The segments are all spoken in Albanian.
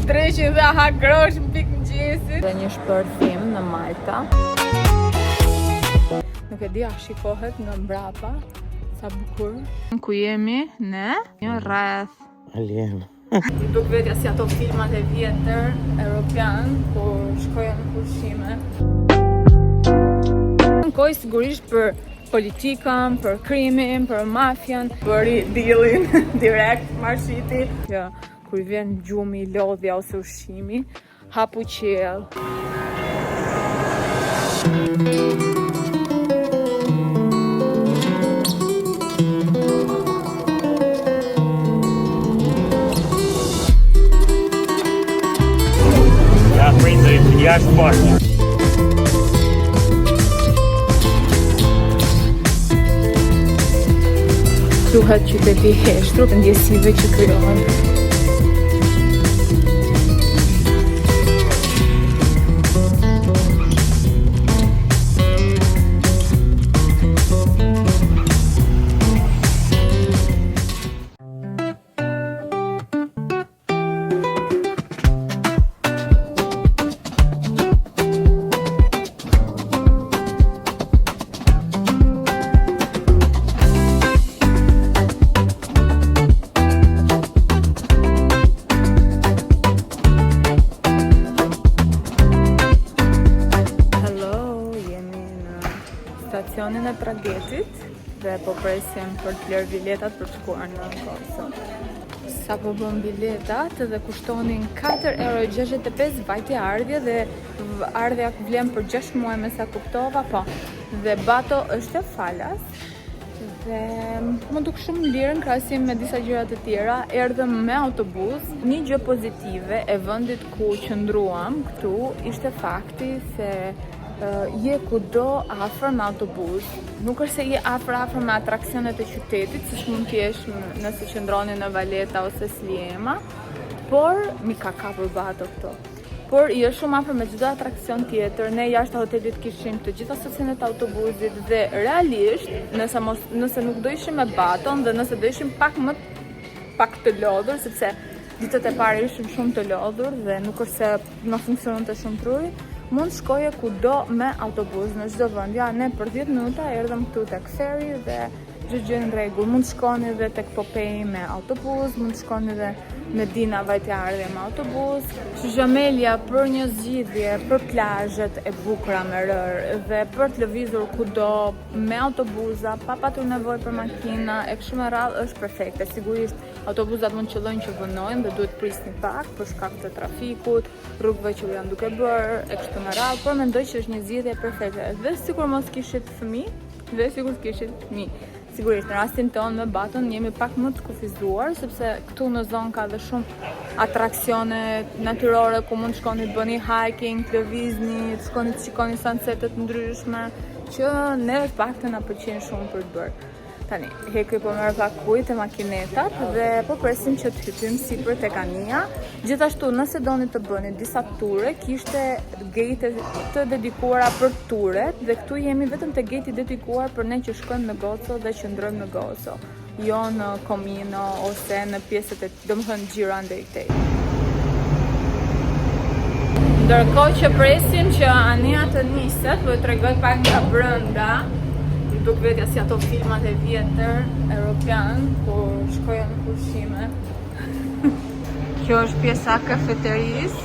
Dreqin dhe ha grosh në pikë mëngjesit. Dhe një shpërthim në Malta. Nuk e di a shikohet nga mbrapa. Sa bukur. Ku jemi ne? Një rreth. Alien. Më duk vetja si ato filmat e vjetër europian kur shkoja në pushime. Ankoj sigurisht për politikën, për krimin, për mafian, bëri dealin direkt marshiti. Jo, kur i vjen gjumi, lodhja ose ushqimi, hapu qiell. Ja prindrit jashtë fare. Quhet qyteti i heshtur, ndjesive që krijohen. Hello, jemi në stacionin e Tragetit dhe po presim për të blerë biletat për të shkuar në Gozo. Sa po bëm biletat dhe kushtonin 4,65 euro vajtje ardhje dhe ardhja vlen për 6 muaj me sa kuptova, po. Dhe Bato është e falas dhe më duk shumë lirë në krahasim me disa gjëra të tjera. Erdhëm me autobus. Një gjë pozitive e vendit ku qëndruam këtu ishte fakti se je kudo afër me autobus. Nuk është se je afër afër me atraksionet e qytetit, siç mund të jesh nëse qëndroni në Valeta ose Sliema, por mi ka kapur Bato këto. Por je shumë afër me çdo atraksion tjetër. Ne jashtë hotelit kishim të gjitha stacionet e autobusit dhe realisht, nëse mos nëse nuk do ishim me Baton dhe nëse do ishim pak më pak të lodhur, sepse ditët e para ishim shumë të lodhur dhe nuk është se na funksiononte shumë truri, mund shkoje kudo me autobus në çdo vend. Ja, ne për 10 minuta erdhëm këtu tek ferry dhe çdo gjë në rregull. Mund shkoni edhe tek Popeye me autobus, mund shkoni edhe në Mdina vajtje ardhje me autobus. Kështu që Amelia për një zgjidhje për plazhet e bukura me rërë dhe për të lëvizur kudo me autobuza, pa patur nevojë për makina e kështu me radhë është perfekte. Sigurisht autobuzat mund të qëllojnë që vonojnë dhe duhet prisni pak për shkak të trafikut, rrugëve që janë duke bërë e kështu me radhë, por mendoj që është një zgjidhje perfekte. Dhe sikur mos kishit fëmijë, dhe sikur kishit fëmijë. Sigurisht, në rastin tonë me Baton jemi pak më të kufizuar, sepse këtu në zonë ka dhe shumë atraksione natyrore ku mund të shkoni të bëni hiking, të lëvizni, të shkoni të shikoni sunsetet ndryshme, që ne pak të na pëlqejnë shumë për të bërë. Tani, Hekri po merr pak ujë te makinetat dhe po presim që të hypim sipër tek anija. Gjithashtu, nëse doni të bëni disa ture, kishte gate të dedikuara për turet dhe këtu jemi vetëm te gate i dedikuar për ne që shkojmë në Gozo dhe qëndrojmë në Gozo, jo në Comino ose në pjesët e, domethënë xhiro andej këtej. Ndërkohë që presim që anija të niset, po ju tregoj pak nga brenda. Më duk vetja si ato filmat e vjetër europian kur shkoja në pushime. Kjo është pjesa e kafeterisë.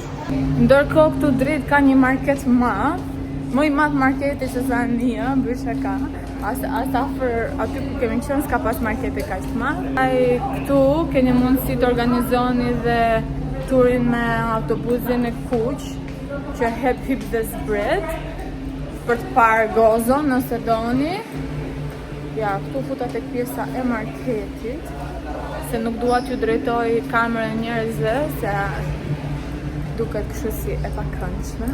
Ndërkohë këtu drejt ka një market madh, më i madh marketi se sa anija, bëj shaka. As, as afër aty ku kemi qenë s'ka pas markete kaq të madh. Ai këtu keni mundësi të organizoni dhe turin me autobusin e kuq që hep hip dhe zbret për të parë Gozon nëse doni. Ja, këtu futa tek pjesa e marketit, se nuk dua t'ju drejtoj kamerën njerëzve, se duket kështu si e pakëndshme.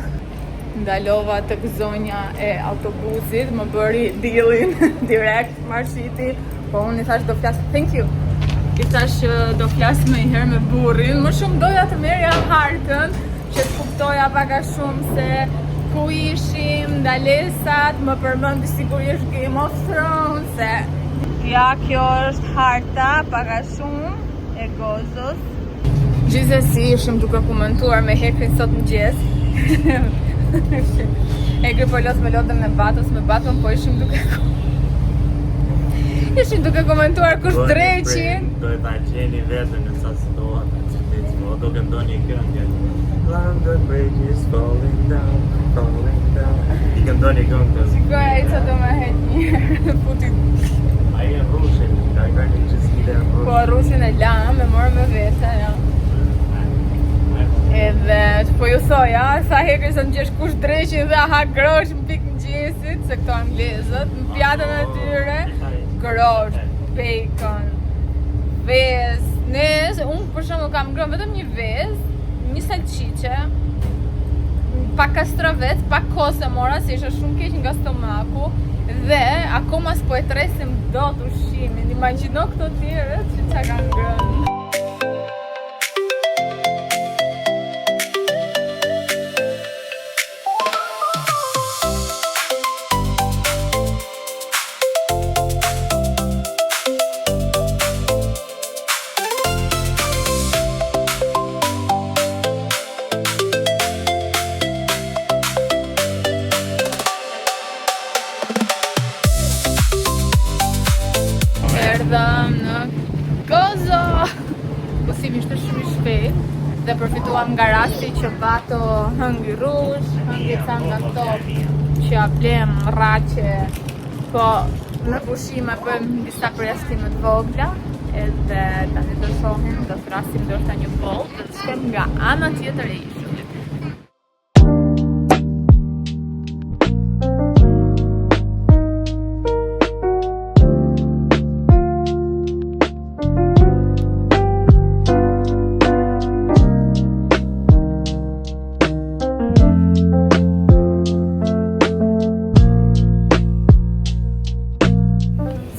Ndalova tek zonja e autobusit, më bëri dealin direkt marshiti, po unë i thash do flas, thank you. I thash që do flas më një herë me burrin, më shumë doja të merja hartën, që të kuptoja pak a shumë se ku ishim, ndalesat, më përmendi sigurisht Game of Thrones, se ja kjo është harta pak a shumë e Gozos. Gjithsesi ishim duke komentuar me Hekrin sot mëngjes. Hekri po los me lodrën e Batos, me Baton po ishim duke Ishim duke komentuar kush dreqin. Do e ta gjeni veten në ca situata që ti po do këndoni këngë. London Bridge is falling down, falling down. I këndoni këngë. Shikoj ai ça do më heq një herë, futi. Ai e rrushin, ka kanë një gjithë e rrushin. Po rrushin e lam, e morëm me vete, ja. Edhe po ju thoja, sa Hekri sot mëngjes kush dreqin dhe ha grosh në pikë mëngjesit, se këto anglezët, në pjatën e tyre, grosh, bacon, vezë, ne, unë për shembull kam ngrënë vetëm një vezë, një salciçe, pak kastravec, pak kos e mora se isha shumë keq nga stomaku dhe akoma s'po e tresim dot ushqimin. Imagjino këto tjerët që ça kanë ngrënë. Erdhëm në Gozo! Pusimi ishte shumë i shpejt dhe përfituam nga rasti që Bato hëngri rrush, hëngri ca nga këto që ja blem rraqe, po në pushime bëjmë disa përjashtime të vogla edhe tani do shohim, do thrasim ndoshta një Bolt dhe të shkojmë nga ana tjetër e ishullit.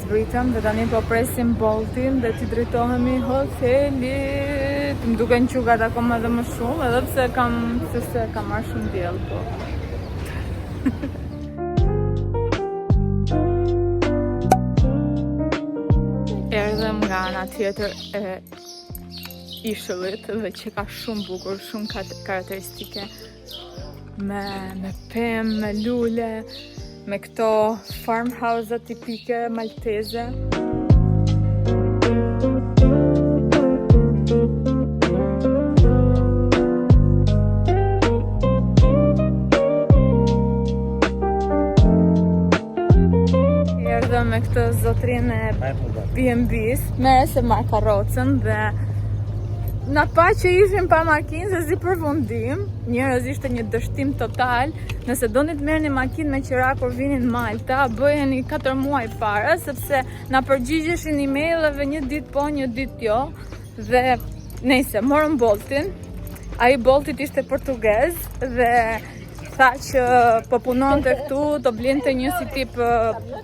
Zbritëm dhe tani po presim Boltin dhe t'i drejtohemi hotelit. Më duken qukat akoma dhe më shumë, edhe pse kam se se kam marrë shumë diell, po. Erdhëm nga ana tjetër e ishullit dhe që ka shumë bukur, shumë karakteristike me me pemë, me lule, me këto farmhouse tipike malteze. Erdhëm me këtë zotrin e B&B-s, mere se marr karrocën dhe na pa që ishim pa makinë se si përfundim, njerëz ishte një dështim total. Nëse doni të merrni makinë me qira kur vini në Malta, bëjeni 4 muaj para, sepse na përgjigjeshin emaileve një ditë po, një ditë jo. Dhe nejse, morëm Boltin. Ai Boltit ishte portugez dhe tha që po punonte këtu, do blinte një si tip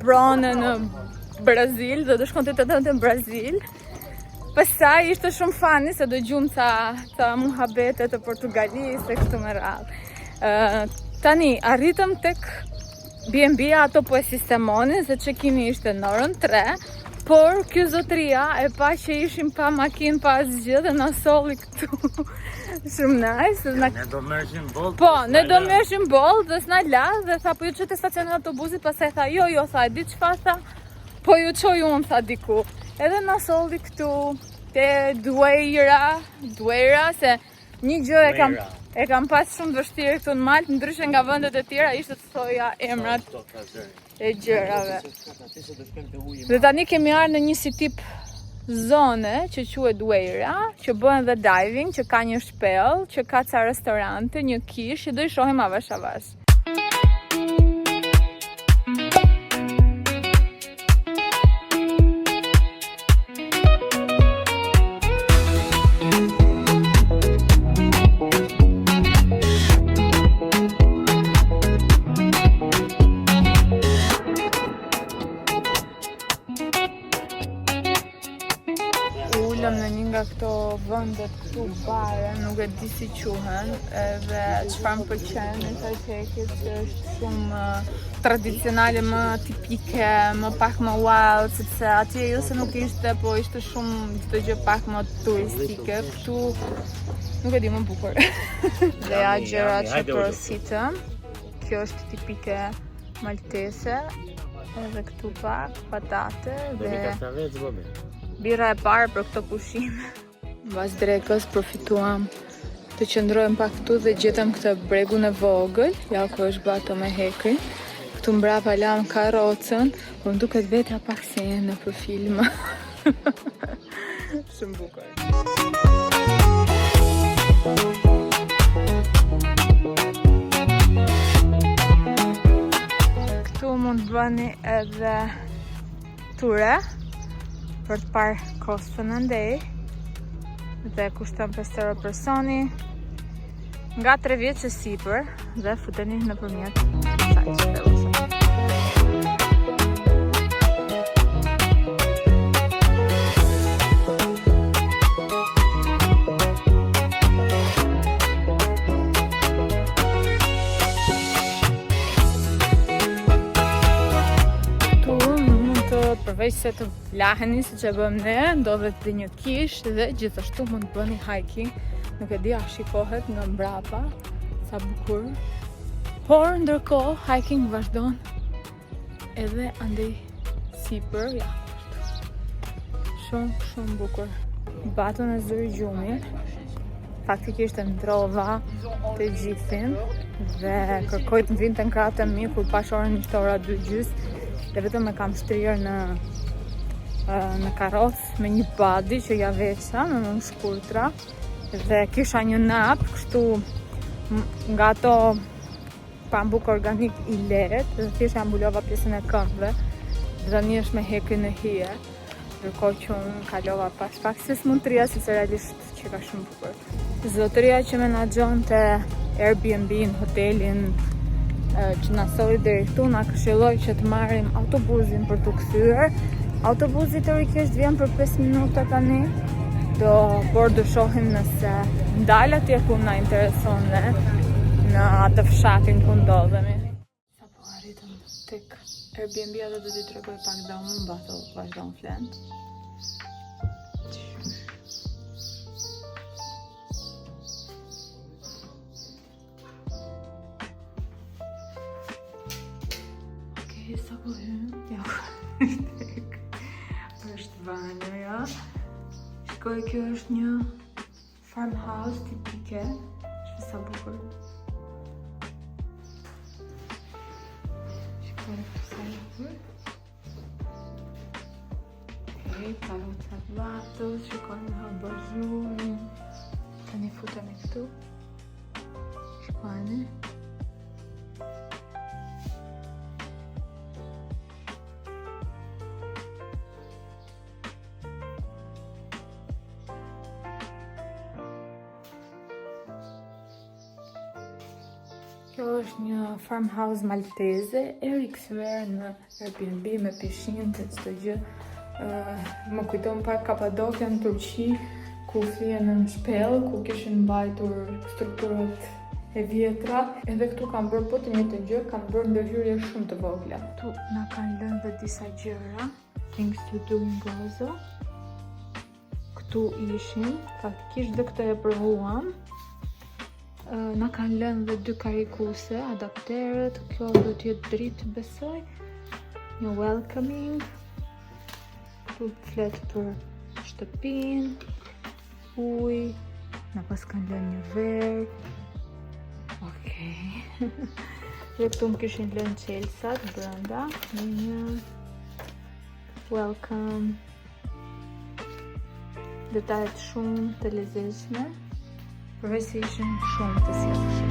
prone në Brazil dhe do shkonte të të në Brazil. Pastaj ishte shumë funny se dëgjum ca, ca muhabete të Portugalisë e kështu me radhë. Tani arritëm tek B&B ato po e sistemonin se check-ini ishte në orën 3, por ky zotria e pa që ishim pa makinë, pa asgjë dhe na solli këtu. Shumë nice. Na... Ne do merrshim Bolt. Po, ne do merrshim Bolt dhe s'na la dhe tha po ju çoj te stacioni i autobusit, pastaj tha jo, jo, tha, e di çfarë tha, po ju çoj unë tha diku. Edhe na solli këtu te Dwejra, Dwejra se një gjë e kam e kam pas shumë vështirë këtu në Maltë, ndryshe nga vendet e tjera ishte të thoja emrat e gjërave. Dhe tani kemi ardhur në një si tip zone që quhet Dwejra, që bëhen dhe diving, që ka një shpellë, që ka ca restorante, një kishë, që do i shohim avash avash. Ulëm në një nga këto vendet këtu bare, nuk Nuk e di si quhen, edhe çfarë më pëlqen në kësaj çekit që është shumë tradicionale, më tipike, më pak më wild, sepse atje jo se nuk ishte, po ishte shumë çdo gjë pak më turistike. Këtu nuk e di më bukur. Dhe ja gjërat që porositëm. Kjo është tipike maltese. Edhe këtu pak patate dhe birra e parë për këto pushime. Mbas drekës përfituam të qëndrojmë pak këtu dhe gjetëm këtë bregun e vogël, ja ku është Bato me hekrin. Këtu mbrapa lam karrocën, po më duket vetja pak si nëpër filma. Shumë bukur. Këtu mund të bëni edhe ture për të parë kostën andej dhe kushton 5 euro personi nga 3 vjeç e sipër dhe futeni nëpërmjet kësaj shpellës. Këtu mund të përveç se të laheni siç e bëmë ne, ndodhet dhe një kishë dhe gjithashtu mund të bëni hiking. Nuk e di a shikohet nga mbrapa, sa bukur. Por ndërkohë hiking vazhdon edhe andej sipër, ja, kështu. Shumë, shumë bukur. Baton e zuri gjumi. Faktikisht e ndrova të gjithin dhe kërkoi të më vinte në krahët e mi kur pash orën ishte ora 2 gjys dhe vetëm e kam shtrirë në në karrocë me një body që ja vesha me mëngë shkurtra dhe kisha një nap kështu nga ato pambuk organik i lehtë dhe thjesht ja mbulova pjesën e këmbëve dhe tani është me hekrin në hije ndërkohë që unë kalova pas pak se s'mund të rrija sepse realisht që ka shumë bukur. Zotëria që menaxhonte Airbnb-n, hotelin që na solli deri këtu, na këshilloi që të marrim autobusin për t'u kthyer. Autobusi teorikisht vjen për 5 minuta tani, do por do shohim nëse ndal atje ku na intereson ne, në atë fshatin ku ndodhemi. Sapo arritëm tek Airbnb edhe do t'ju tregoj pak dhomën, Bato vazhdon flen. Okej, sapo hym, ja, tek është banjoja. Shikoj, kjo është një farmhouse tipike, shiko sa bukur. Shikoj sa bukur. Okej, karroca e Batos, shikojmë abazhurin. Tani futemi këtu. Shikojmë. Kjo është një farmhouse malteze e rikthyer në Airbnb me pishinë të çdo gjë. Më kujton pak Kapadokia në Turqi, ku flije në shpellë, ku kishin mbajtur strukturat e vjetra. Edhe këtu kanë bërë po të njëjtën gjë, kanë bërë ndërhyrje shumë të vogla. Këtu na kanë lënë dhe disa gjëra. Things to do in Gozo. Këtu ishin, faktikisht dhe këtë e provuam. Na kanë lënë dhe dy karikuse, adapterët, kjo do të jetë dritë besoj. Një welcoming. Këtu flet për shtëpinë, ujë, na pas kanë lënë një verë. Okej. Dhe këtu më kishin lënë çelësat brenda, në një welcome. Detajet shumë të lezetshme, përveç se ishin shumë të sjellshëm.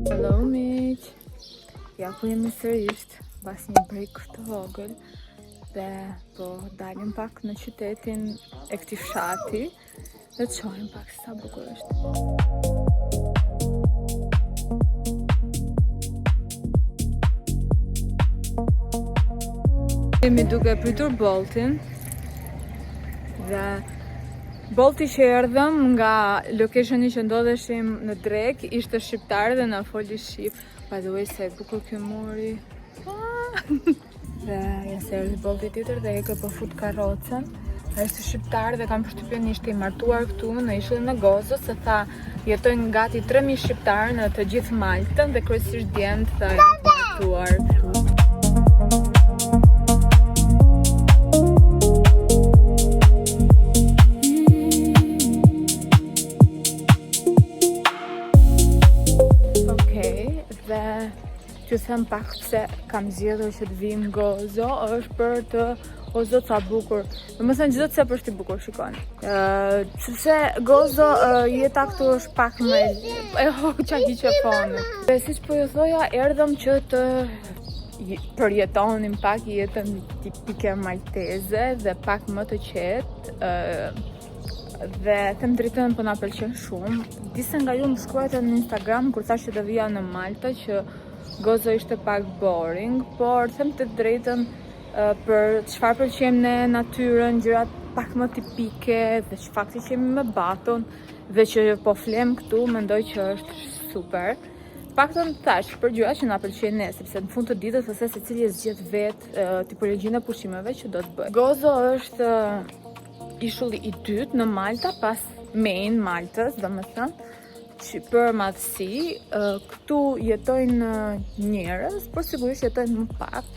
Hello miq. Ja ku jemi sërisht, pas një break të vogël. dhe po dalim pak në qytetin e këtij fshati dhe të shohim pak sa bukur është. Jemi duke pritur Boltin dhe Bolti që erdhëm nga locationi që ndodheshim në drek ishte shqiptar dhe na foli shqip. By the way, sa e bukur ky muri. Ah! Dhe ja se erdhi Bolti tjetër dhe e ke po fut karrocën. Ai është shqiptar dhe kam përshtypjen ishte i martuar këtu në ishullin e Gozos, se tha jetojnë gati 3000 shqiptarë në të gjithë Maltën dhe kryesisht djemtë tha janë të martuar këtu. Okej, dhe t'ju them pak pse kam zgjedhur që të vim në Gozo, është për të o zot sa bukur. Domethënë çdo cep është i bukur, shikoni. Ë, sepse Gozo ë, jeta këtu është pak më e ho qa hiqe fonit. Dhe siç po ju thoja, erdhëm që të përjetonim pak jetën tipike malteze dhe pak më të qetë. ë dhe them drejtën po na pëlqen shumë. Disa nga ju më shkruajtën në Instagram kur thash që do vija në Malta që Gozo ishte pak boring, por them të drejtën ë, për çfarë pëlqejmë ne natyrën, gjërat pak më tipike dhe që fakti që jemi me Baton dhe që po flem këtu, mendoj që është super. Paktën thash për gjërat që na pëlqejnë ne, sepse në fund të ditës ose secili e zgjedh vet ë, tipologjinë e pushimeve që do të bëjë. Gozo është ë, ishulli i dytë në Malta pas main Maltës, domethënë që për madhësi, ë, këtu jetojnë njerëz, por sigurisht jetojnë më pak.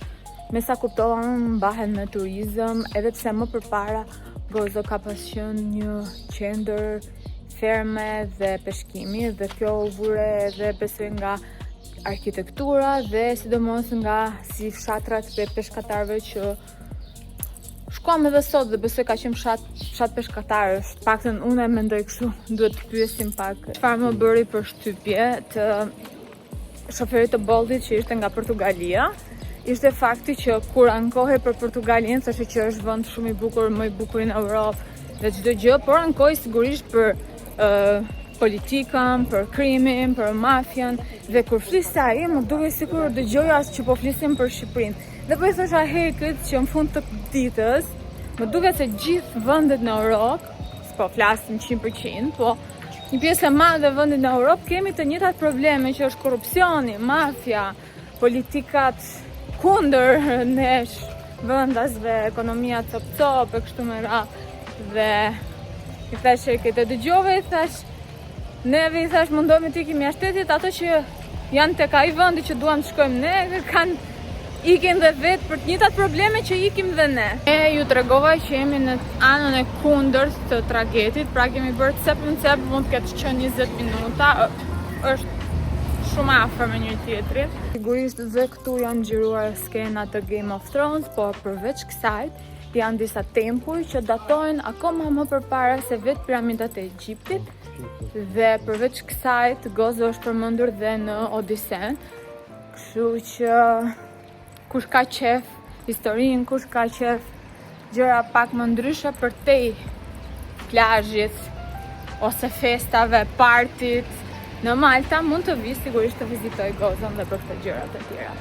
Me sa kuptova unë mbahen me turizëm, edhe pse më përpara Gozo ka pas qenë një qendër ferme dhe peshkimi dhe kjo u vure edhe besoj nga arkitektura dhe sidomos nga si fshatrat e peshkatarëve që shkuam edhe sot dhe besoj ka qenë fshat fshat peshkatarësh. Paktën unë e mendoj kështu, duhet të pyesim pak. Çfarë më bëri përshtypje të shoferit të Boltit që ishte nga Portugalia, ishte fakti që kur ankohej për Portugalinë, thoshte që është vend shumë i bukur, më i bukur në Europë dhe çdo gjë, por ankohej sigurisht për ë politikën, për krimin, për mafian dhe kur fliste ai, më dukej sikur dëgjoja që po flisim për Shqipërinë. Dhe po i thosha Hekët që në fund të ditës, më duket se gjithë vendet në Europë, s'po flasim 100%, po një pjesë e madhe e vendit në Europë kemi të njëjtat probleme që është korrupsioni, mafia, politikat kundër nesh vendasve, ekonomia cop cop e kështu me radhë. Dhe i thash këtë dëgjove, i thash neve i thash mundohemi të ikim jashtë shtetit, ato që janë tek ai vendi që duam të shkojmë ne, kanë ikin dhe vetë për të njëjtat probleme që ikim dhe ne. E ju tregova që jemi në anën e kundërt të tragetit, pra kemi bërë cep në cep, mund të ketë qenë 20 minuta, është shumë afër me njëri tjetrin. Sigurisht dhe këtu janë xhiruar skena të Game of Thrones, por përveç kësaj janë disa tempuj që datojnë akoma më përpara se vetë piramidat e Egjiptit dhe përveç kësaj të Gozo është përmendur dhe në Odisen. Kështu që kush ka qef historinë, kush ka qef gjëra pak më ndryshe për tej plazhit ose festave, partit në Malta, mund të vi sigurisht të vizitoj Gozon dhe për këto gjëra të tjera.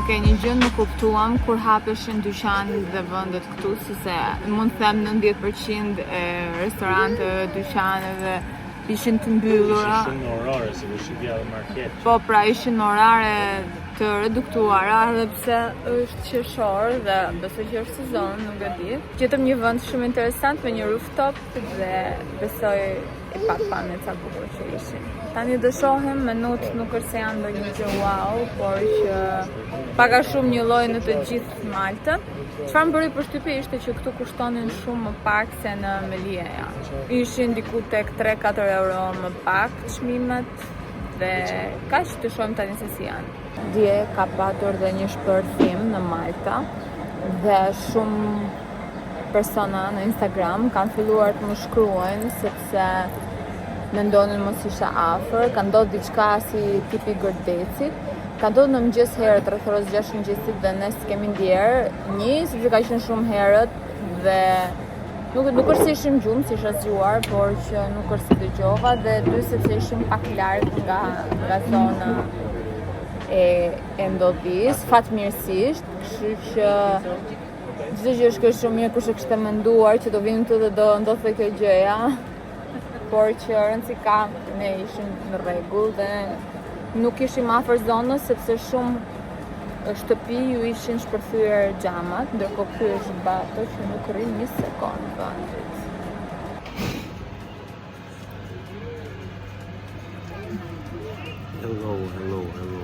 Okej, një gjë nuk kuptuam kur hapeshin dyqanet dhe vendet këtu, sepse mund të them 90% e restoranteve, dyqaneve ishin të mbyllura. Ishin shumë në orare, se po shikja edhe market. Po, pra ishin në orare të reduktuara, edhe pse është qershor dhe besoj që është sezon, nuk e di. Gjetëm një vend shumë interesant me një rooftop dhe besoj i pat pamjet sa bukur që ishin. Tani do shohim, menut nuk është se janë ndonjë gjë wow, por që pak a shumë një lloj në të gjithë Maltën. Çfarë më bëri përshtypje ishte që këtu kushtonin shumë më pak se në Mellieha. Ishin diku tek 3-4 euro më pak çmimet dhe kaq të shohim tani se si janë. Dje ka patur dhe një shpërthim në Malta dhe shumë. persona në Instagram kanë filluar të më shkruajnë sepse mendonin mos isha afër, ka ndodhur diçka si tipi Gërdecit. Ka ndodhur në mëngjes herët, rreth orës 6 mëngjesit dhe ne s'kemi ndjerë. Një, sepse ka qenë shumë herët dhe nuk nuk është se ishim gjumë, se isha zgjuar, por që nuk është se dëgjova dhe dy sepse ishim pak larg nga nga zona e e ndodhisë, fatmirësisht, kështu që çdo gjë shkoi shumë mirë kush e kishte menduar që do vinim këtu dhe do ndodhte kjo gjëja. Por që rëndësi ka ne ishim në rregull dhe nuk ishim afër zonës sepse shumë shtëpi ju ishin shpërthyer xhamat, ndërkohë ky është Bato që nuk rri një sekond vendit. Hello, hello, hello.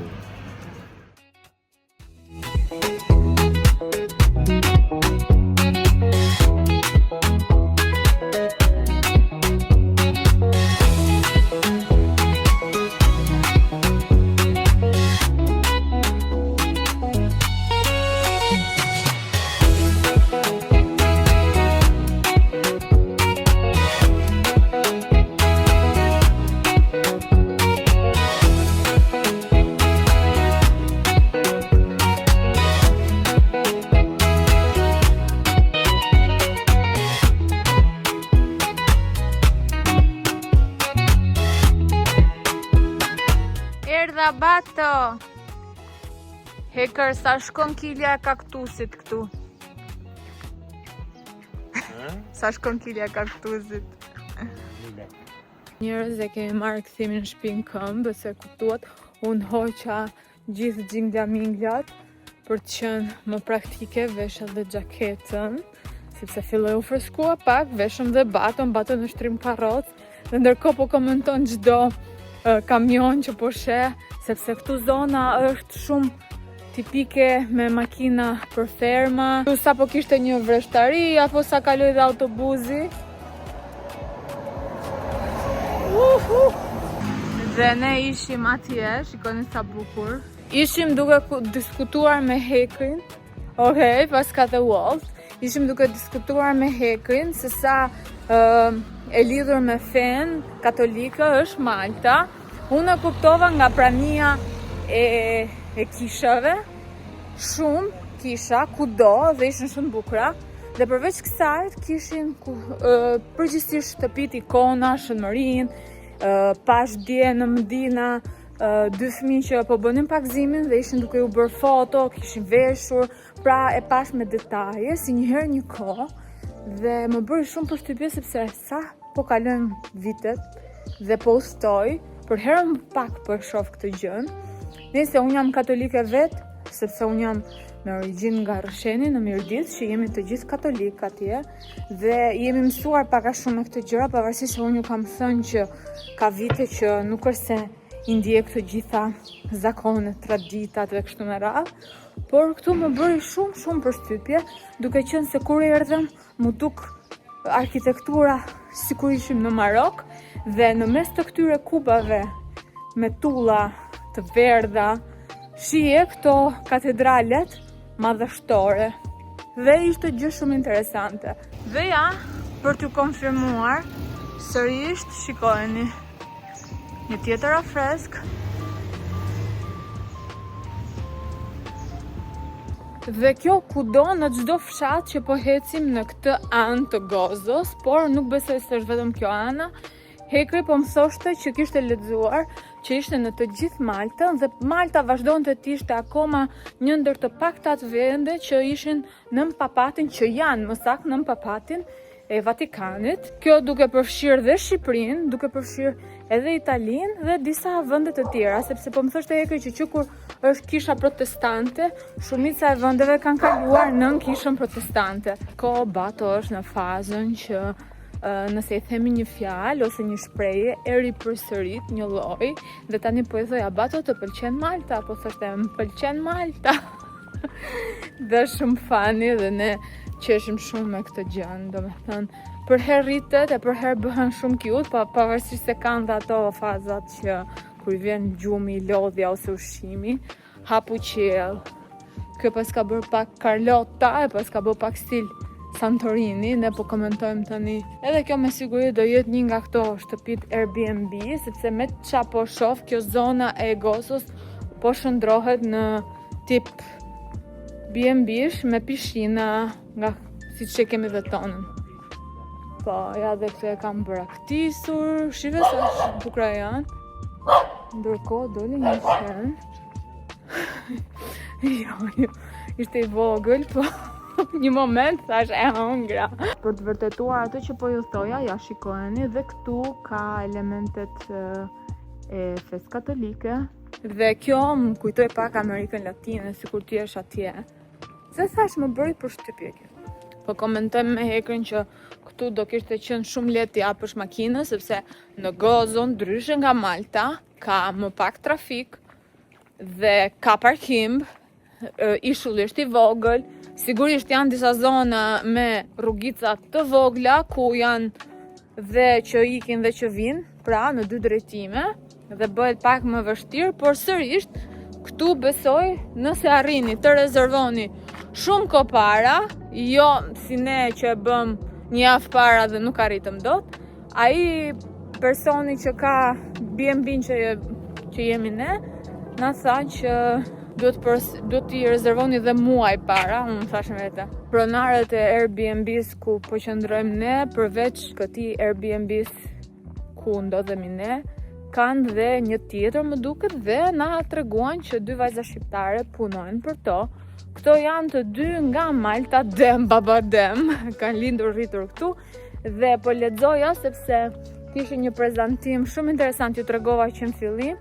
Erdha Bato. Hekër, sa shkon kilja e kaktusit këtu? Sa shkon kilja e kaktusit? Njerëz e kemi marrë kthimin në shtëpi në këmbë, se kuptuat, unë hoqa gjithë xhingla minglat për të qenë më praktike, vesha dhe xhaketën, sepse filloi u freskua pak, veshëm dhe Baton, Baton e shtrim karrocë, dhe ndërkohë po komenton çdo uh, kamion që po sheh, sepse këtu zona është shumë tipike me makina për ferma. Këtu sapo kishte një vreshtari, apo sa kaloi dhe autobuzi. Uhu! Dhe ne ishim atje, shikoni sa bukur. Ishim duke diskutuar me Hekrin. Okej, okay, pas ka The Wolf. Ishim duke diskutuar me Hekrin se sa uh, e lidhur me fenë katolike është Malta. Unë e kuptova nga prania e, e kishave, shumë kisha, kudo, dhe ishin shumë bukura. Dhe përveç kësaj, kishin ku, uh, përgjithsisht shtëpitë ikona, Shën Mërinë, uh, pashë dje në Mdina, uh, dy fëmijë që po bënin pagëzimin dhe ishin duke u bërë foto, kishin veshur, pra e pashë me detaje, si një herë një kohë, dhe më bëri shumë përshtypje sepse sa po kalojnë vitet dhe po udhëtoj, për herë më pak po e shoh këtë gjën. Nëse unë jam katolike vetë, sepse unë jam me origjinë nga Rrësheni në Mirditë, që jemi të gjithë katolikë atje dhe jemi mësuar pak a shumë me këtë gjëra, pavarësisht se unë ju kam thënë që ka vite që nuk është se i ndjek të gjitha zakonet, traditat dhe kështu me radhë, por këtu më bëri shumë shumë përshtypje, duke qenë se kur erdhëm M'u duk arkitektura sikur ishim në Marok dhe në mes të këtyre kubave me tulla të verdha shihje këto katedralet madhështore dhe ishte gjë shumë interesante. Dhe ja, për t'ju konfirmuar, sërish shikojeni Një tjetër afresk. Dhe kjo kudo në çdo fshat që po ecim në këtë anë të Gozos, por nuk besoj se është vetëm kjo ana. Hekri po më thoshte që kishte lexuar që ishte në të gjithë Maltën dhe Malta vazhdonte të ishte akoma një ndër të paktat vende që ishin nën papatin që janë më saktë nën papatin e Vatikanit. Kjo duke përfshirë dhe Shqipërinë, duke përfshirë edhe Italinë dhe disa vende të tjera, sepse po më thoshte Hekri që që kur është kisha protestante, shumica e vendeve kanë kaluar nën kishën protestante. Ko Bato është në fazën që nëse i themi një fjalë ose një shprehje e ripërsërit një lloj dhe tani po i thoja Bato të pëlqen Malta, po thoshte më pëlqen Malta. dhe shumë funny dhe ne qeshim shumë me këtë gjënë, domethënë, përherë rritet e përherë bëhen shumë cute, pa, pavarësisht se kanë dhe ato fazat që kur i vjen gjumi, lodhja ose ushqimi, hapu qiell. Kjo paska bërë pak Carlotta, e paska bërë pak stil Santorini, ne po komentojmë tani. Edhe kjo me siguri do jetë një nga këto shtëpitë Airbnb, sepse me ça po shoh kjo zona e Gozos po shndërrohet në tip B&B-sh me pishina nga siç e kemi dhe tonën. Po, ja dhe këtu e kam braktisur, shife sa të bukura janë. Ndërkohë doli një qen. jo, jo, ishte i vogël, po një moment thash e hëngra. Për të vërtetuar atë që po ju thoja, ja shikojeni dhe këtu ka elementet e fesë katolike. Dhe kjo më kujtoi pak Amerikën Latine, sikur ti jesh atje. Se thash më bëri përshtypje kjo. Po komentojmë me Hekrin që këtu do kishte qenë shumë lehtë t'i japësh makinën, sepse në Gozo ndryshe nga Malta ka më pak trafik dhe ka parkim, ishulli është i vogël, sigurisht janë disa zona me rrugica të vogla ku janë dhe që ikin dhe që vinë, pra në dy drejtime dhe bëhet pak më vështirë, por sërisht këtu besoj nëse arrini të rezervoni shumë kohë para, jo si ne që e bëm një javë para dhe nuk arritëm dot, ai personi që ka B&B-n që jemi ne, na tha që duhet duhet t'i rezervoni dhe muaj para, unë thash me vete. Pronarët e Airbnb-s ku po qëndrojmë ne, përveç këtij Airbnb-s ku ndodhemi ne, kanë dhe një tjetër më duket dhe na treguan që dy vajza shqiptare punojnë për to. Këto janë të dy nga Malta, dem baba dem, kanë lindur rritur këtu dhe po lexoja sepse kishin një prezantim shumë interesant ju tregova që në fillim.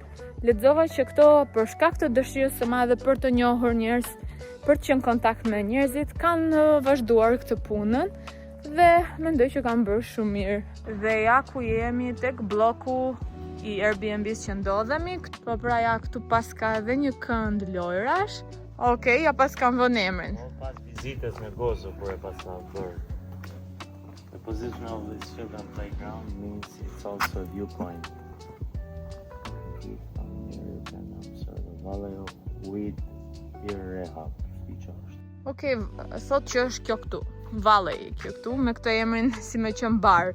Lexova që këto për shkak të dëshirës së madhe për të njohur njerëz, për të qenë në kontakt me njerëzit, kanë vazhduar këtë punën dhe mendoj që kanë bërë shumë mirë. Dhe ja ku jemi tek bloku i Airbnb-s që ndodhemi, po pra ja këtu pas ka edhe një kënd lojrash. Okej, ja pas kam vënë emrin. Po pas vizitës në Gozo kur e pas ka bërë. The position of this children playground means it's also a viewpoint. From here you can observe the valley of Wied Ir-Rehab. S'di që është. Okej, thot që është kjo këtu. Valley kjo këtu, me këtë emrin si me qenë bar.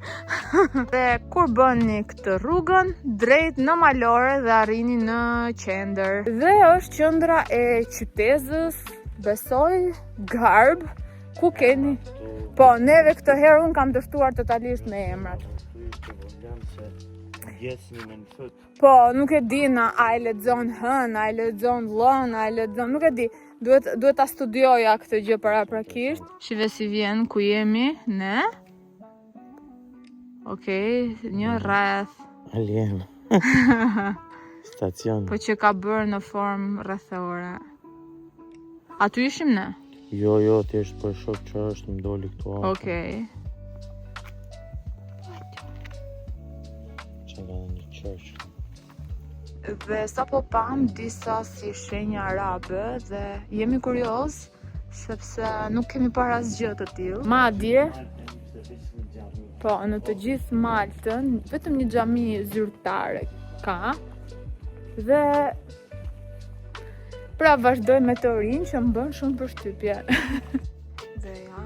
dhe kur bëni këtë rrugën, drejt në malore dhe arrini në qendër. Dhe është qendra e qytezës, besoj, Gharb, ku keni... Këtu Po, neve këtë herë unë kam dështuar totalisht me emrat. Këtu ishte problem se gjesni me në fut. Po, nuk e di na a e lexon hën, a e lexon llën, a e lexon, nuk e di. Duhet duhet ta studioja këtë gjë paraprakisht. Shive si vjen ku jemi ne. Okej, një rreth, Alien. Stacion. po që ka bërë në formë rrethore. Aty ishim ne? Jo, jo, thjesht po e shoh që është, më doli këtu afër. Okej. Që nga një church. Dhe sa po pam disa si shenja arabe dhe jemi kurioz sepse nuk kemi parë asgjë të tillë. Madje, po, në të gjithë Maltën, vetëm një xhami zyrtare ka. Dhe pra vazhdoj me teorinë që më bën shumë përshtypje. dhe ja,